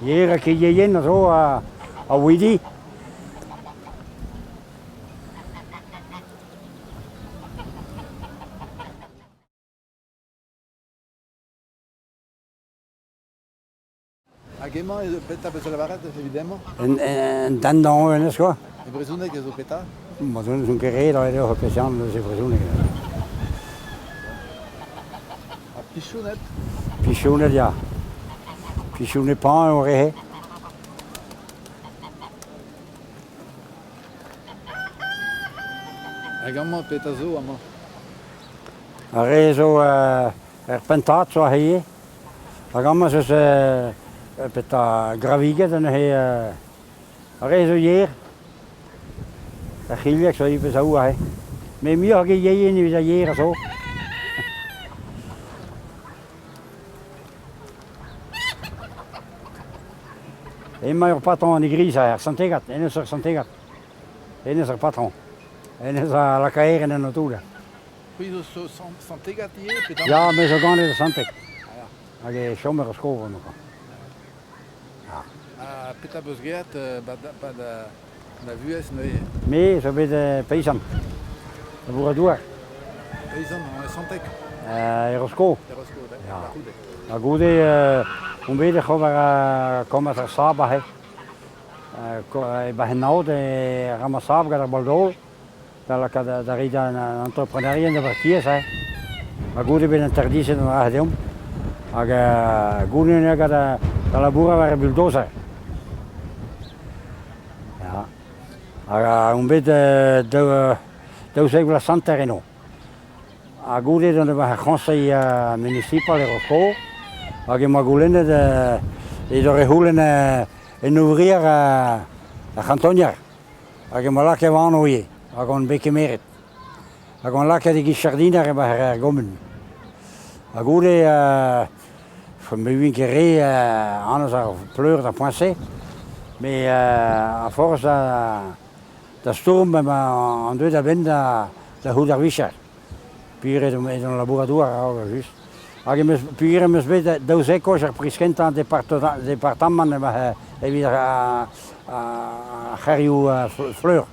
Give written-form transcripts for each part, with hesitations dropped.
Yer ha keieien a zo a ouidi. Hag emañ petra 'peus lavaret evit hemañ? Un den-dañv hennezh kwa. E brezhoneg a zo petra? Ma n'on ket re da eo peseurt eus e brezhoneg. Ha pichouned? Pichouned ya. Pichouned pañ eo re. Hag amañ petra zo amañ? Ar re zo er pentad zo aze ivez. Hag amañ ez eus petra graviged anezhe ar re zo yer. Ar c'hilheg zo ivez aour aze. Met muioc'h a geien evit ar yer a zo. Emañ ur patron an Igriz er Santegat, hennezh ur Santegat. Hennezh ar patron. Hennezh a lakaer en un toull. C'hwi zo Santegat ivez pe Ya, me zo ganet e Santeg. Hag e chomer er skol bremañ kwa. Ha petra 'peus graet 'pad da vuhez neuze? Me zo bet peizant, labourer-douar. Peizant e Santeg? E Rosko. E Rosko, ya. Ha goude on bet oc'h ober komañs ar sabr aze. E-barzh en aod e ramasabr gant ar bol-daol. Da lakaat da reiñ d'an entreprenerien da vartiez hein. Ha goude bet interdizet an dra deomp. Hag goude neuze gant da labourat war ar bulldozer. Ya. Hag on bet 12 vloaz hanter eno. Ha goude dont war ar c'hoñseil municipal e Rosko hag emañ goulennet edo re c'houlenn un ouvrier ar c'hantonier. Hag emañ lakaet va anv ivez, hag on bet kemeret. Hag on lakaet e-giz jardiner e-barzh ar gomun. Ha goude me oan ket re anez ar fleur d'ar poent-se, met a forzh da stourm emañ an deuet a-benn da c'hoût ar vicher. Peogwir edon labourat-douar a-raok just. Hag em eus peogwir em eus bet 12 koch ar priz kentañ departamant evit ar c'hêrioù fleur.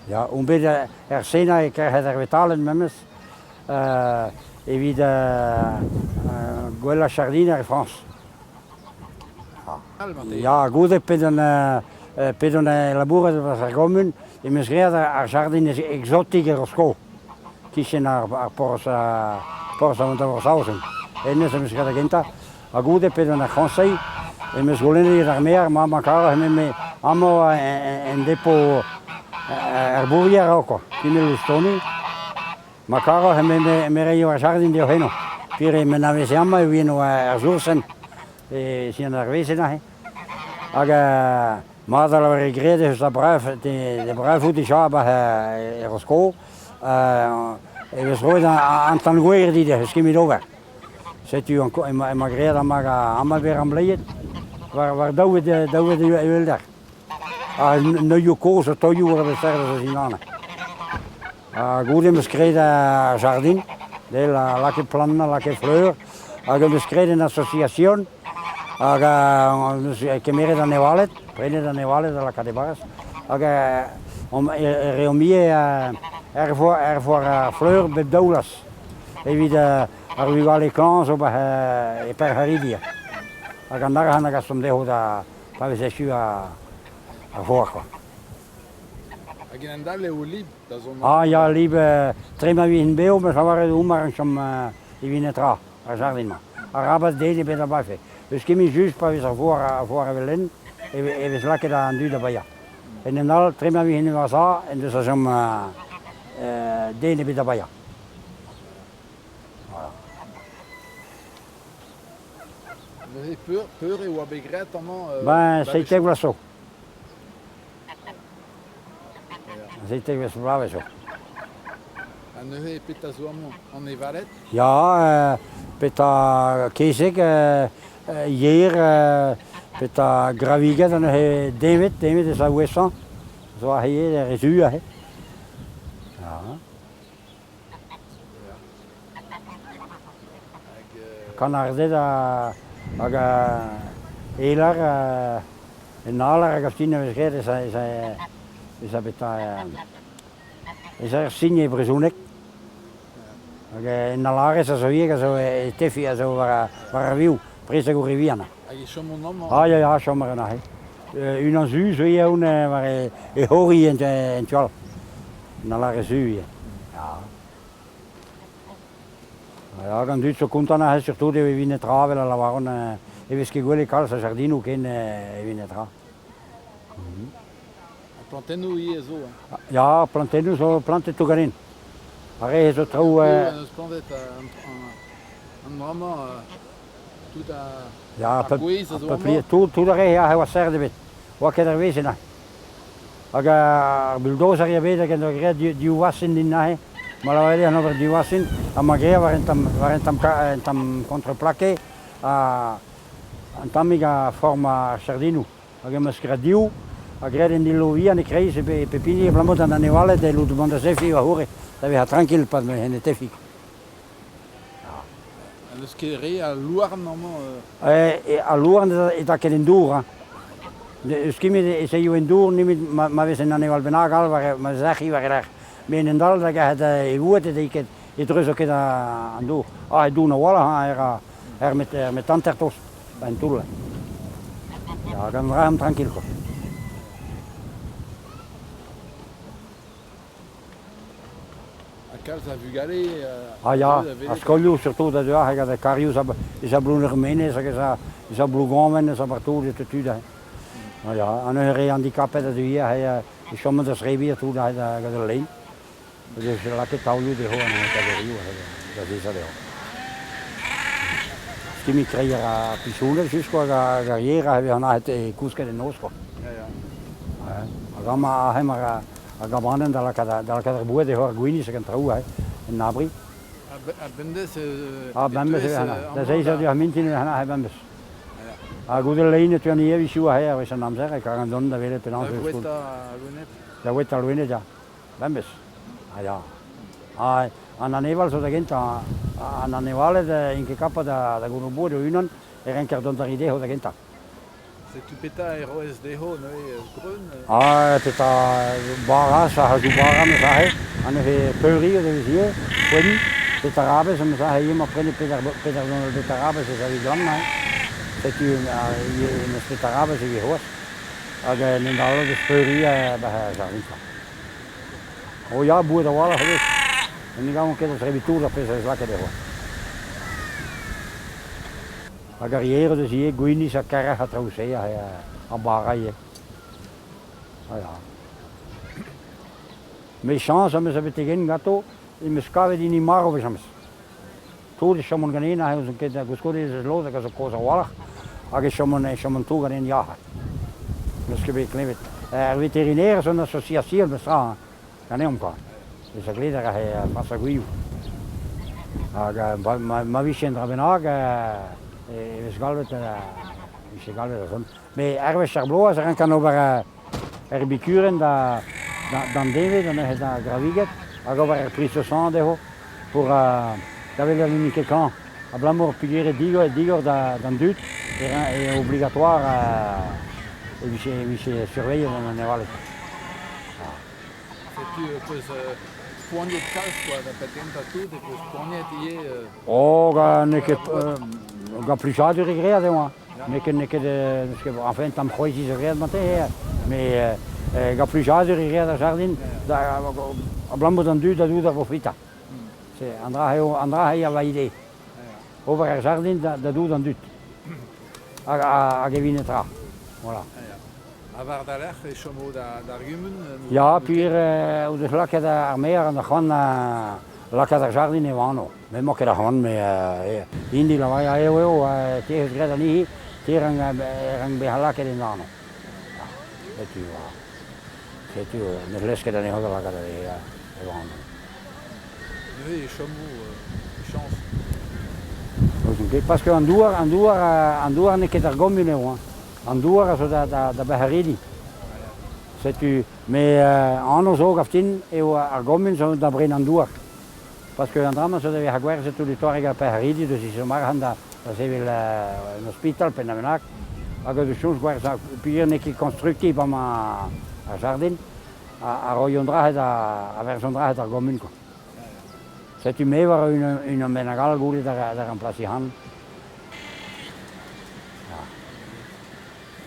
Ya, on bet er Sena e kerc'het ar vetalenn memes evit gwellañ jardiner e Frañs. Ya, goude p'edon p'edon labourat war ar gomun em eus graet ar jardin ekzotik e Rosko, kichen ar porzh porzh an Bro-Saozon. Hennezh em eus graet da gentañ. Ha goude p'edon er c'hoñseilh em eus goulennet get ar maer ma ma karer me amañ en depo er Bourrier eo kwa, Kinel Ouzh Ma karoc'h me reio ar jardin deoc'h eno. Pire m'en anaveze amañ e oan er soursenn e sin ar wezenn aze. Hag mat a lavare graet eus da bref de brefoù dija 'ba e Rosko e vez roet an tan-gwer dit eus ket ober. Setu emañ graet amañ amañ 'vez rambleiet war daou daou uhelder. Ha neuioù kozh ha taolioù a vez serret eus unan. Ha goude 'm eus graet ar jardin, del lakaet plant, lakaet fleur, hag em eus graet un association hag em eus kemeret an evaled, prenet an evaled da lakaat e-barzh, hag e reomp ivez er foar ar fleur bep daou vloaz evit ar vugale klañv zo e Perc'heridia. Hag an arc'hant a gasomp dezho da pa vez echu ar foar kwa. Hag en hent-all eo lib da zont Ah ya, lib, tre ma vin bev, 'meus lavaret homañ a chom evit netra, ar jardin-mañ. Arabat den ebet a bafe. Eus kement just pa vez ar foar, ar foar evel-henn, e vez lakaet an dud da baeañ. En hent all, tre ma vin va za, en deus a chom den ebet da baeañ. Voilà. Neuze peur, peur e oa bet graet amañ Ben, 17 vloaz zo. 17 vloavezh zo. Ha neuze petra zo amañ? Anevaled? Ya, petra kezeg, yer, petra graviged ha neuze deñved, deñved eus a ouesañ zo aze ivez er re zu aze. Ya. Kannarded hag Elar, en alar a gav din a vez graet ez a ez a ez a beta ez a ur sin e brezhoneg. Hag en alarez a zo ivez a zo e tefi a zo war war ar vioù, prezeg o re vihan. Hag e chomont amañ? Ah ya ya, chom a ran aze. Unan zu zo ivez war e c'hori en tu all. En alarez zu ivez. Ya. Ya, gant dud zo kontant aze surtout eo evit netra evel a lavaront e vez ket gwelet kalz a jardinoù ken evit netra. Ha plantennoù ivez zo hein? Ya, plantennoù zo plantet tout ganin. Ar re zo traoù... Piv en deus plantet an dra-mañ tout Ya, ar gwez a zo amañ? Tout, tout ar re ya, e oa serret ebet. Oa ket ar wezh ena. Hag ar bulldozer ya bet hag en doa graet div wasenn din neuze. Ma lavaret dezhañ ober div wasenn ha ma graet war un tamm war un tamm un tamm contreplaqué ha un tammig a form ar sardinoù. Hag em eus graet div ha graet un dillo vihan e-kreiz e pep hini abalamour d'an anevaled e mont da zefiñ war-c'horre da vezañ trankil pad ma en e tefiñ. Ha n'eus ket re a louarn amañ? Al louarn e ta ket en dour hein. N'eus ket met ez aio en dour nemet ma vez un aneval bennak all war ma zac'hi war e lerc'h. Met en hent all da gerc'hat e voued e ket e dreuzo ket an dour. Ah, e doun a-walc'h hein, er, er met, er met hanter tost, en toull. Ya, gant dra tranquille quoi. Ha kalz a vugale Ah ya, ar skolioù surtout da deuoc'h hag a karioù eus a Blouneurmenez hag eus a Blougoñven, eus a bartout e tud. Ah ya, an neuze re handikapet a deu ivez, e chomont da zrebiñ tout gant al lein. Eus lakaet taolioù dezho an kaderioù da vezañ dezho. Stummiñ kreier ar pichoned just quoi, hag ar yer a vez anavet e kousket en noz quoi. Ya, ya. Hag amañ aze emañ ar gabanenn da lakaat da lakaat ar boued eo ar gwinizh hag an traoù aze, en abri. Ha bemdez Ah, bemdez e vez Da zeiz eur diouzh mintin e vez aze bemdez. Ha goude lein e teuan ivez a-wechoù aze a wech an amzer e karan dont da welet penaos Da e voueta al loened? Da voueta al loened, ya. Bemdez. Ah ya. Ah, an aneval zo da gentañ. An anevaled int ket kapabl da da gounit boued o-unan e renker dont d'ar dezho da gentañ. Setu petra e roez dezho neuze greun? Ah, petra bara, sac'hadoù bara 'm eus aze, ha neuze peuriñ o devez ivez, poent, betarabez am eus aze ivez, ma prenet peder peder betarabez ez a evit glan neuze. Setu ivez em eus betarabez evit c'hoazh. Hag en hent all deus peuriñ ba jardin kwa. Oh ya, boued a-walc'h e vez. Ne gavan ket da zebriñ tout ar pezh a vez lakaet eo. Hag ar yer o deus ivez gwinizh ha kerc'h ha traoù-se ha bara ivez. Ah ya. Met chañs am eus betek-henn ganto, em eus kavet hini marv james. Tout e chomont ganin, aze n'ouzon ket koulskoude ez eus lod hag a zo kozh a-walc'h, hag e chomont e chomont tout ganin yac'h. N'eus ket bet klevet. Ar veterinaire zo un association memestra hein, ganeomp kwa. Eus a gleder aze François Gwilhou. Hag ma, ma vije un dra bennak e vez galvet, e vije galvet da zont. Met hervez ar bloaz e rankan ober ur bikurenn da, d'an deñved, neuze da graviged, hag ober ur prise de sang dezho pour da welet n'int ket klañv. Abalamour peogwir eo digor, digor d'an dud eo obligatoire e vije, e vije surveillet an anevaled. Setu peus poaniet kalz quoi, da gentañ tout e peus poaniet ivez. Oh, n'eo ket gant plijadur e graet eo. N'eo ket, n'eo ket, n'eus ket, enfin, tamm c'hwezhiñ zo graet marteze, met gant plijadur e graet ar jardin, da, abalamour d'an dud da dout ar profitañ. An dra eo, an dra eo a va ide. Ober ar jardin da, da dout an dud. Hag, hag evit netra. Voilà. Ha war da lerc'h e chomo d'ar gumun? Ya, puis o deus lakaet ar maer an c'hoant lakaat ar jardin e anv. Me 'mañ ket ar c'hoant, met int i lavar eo eo, te eus graet anezhi, te rank, rank bezañ lakaet en anv. Setu, setu, ne lez ket anezho da lakaat e anv. Neuze e chomo chañs. N'ouzon ket, parce que an douar, an douar, an douar n'eo ket ar gomun eo. Hein. An douar a zo da, da, da bec'heridi. Setu, met anv zo gav din eo ar gomun zo da bren an douar. Parce que an dra-mañ zo da vezañ gwerzhet tout an doare gant pec'heridi deus izo arc'hant da, da sevel un ospital penn bennak. Hag eus soñj gwerzhañ peogwir n'eo ket konstruktiv amañ ar jardin, a roio an dra-se da a verz an dra-se d'ar gomun kwa. Setu me war unan bennak all goude da remplasiñ ac'hann.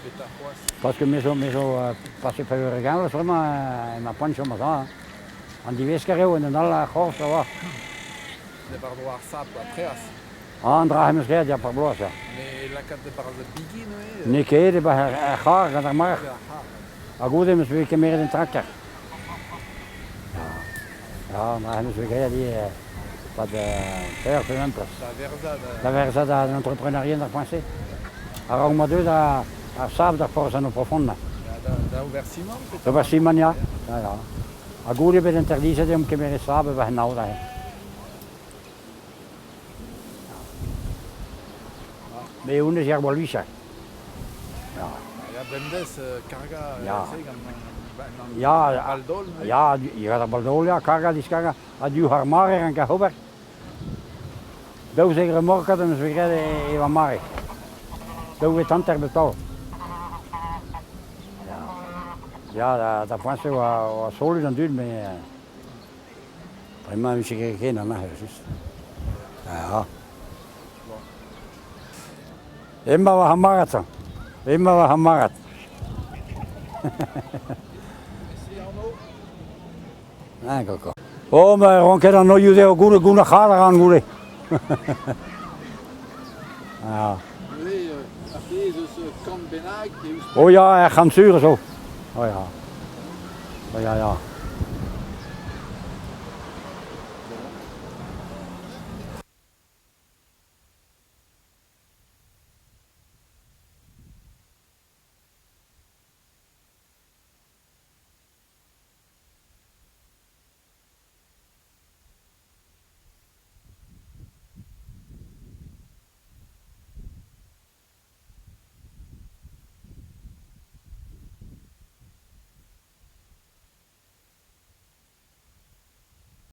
Petra c'hoazh? Parce que me zo, me zo passé pevar eur vloaz bremañ emañ poent chom a-za. An divesker eo en un all ar c'horf, ça va. War-dro ar sabr, ar preaz. Ah, an dra em eus graet ya, par bloaz, ya. Mais lakaat e-barzh ar bigi neuze? N'eo ket e-barzh ar c'harr gant ar marc'h. Ha goude em eus bet kemeret un trakter. Ya, ya an dra em eus bet graet ivez e-pad pevar pe bemp bloaz. Da verzañ da... Da verzañ da entrepreneurien d'ar poent-se. A-raok ma deu da ar sabr d'ar porzh en profond. Da, da ober simant? D'ober simant, ya. Ya, ya. Ha goude bet interdizet deomp kemeret sabr war an aod aze. Me honnezh er gwall-vicher. Ya. Ya, bemdez kargañ Ya. se gant an Ya, baldol neuze? Ya, gant ar baldol, ya, kargañ, diskargañ, ha diouzh ar mare ranker ober. 12 remorkad am eus bet graet e va mare. Daou vet hanter bep taol. Ya, ya da, da poent-se oa, oa solut an dud, met Bremañ e vije ket ken an ahez just. Ya. Emañ va c'hamarad ça. Emañ va c'hamarad. Ah, koko. Oh, ma ran ket an oioù dezho goude goude c'had a ran goude. Ah. Neuze, ar pezh eus kant bennak e Oh ya, er c'hant sur zo. Oh ya. Oh ya, ya.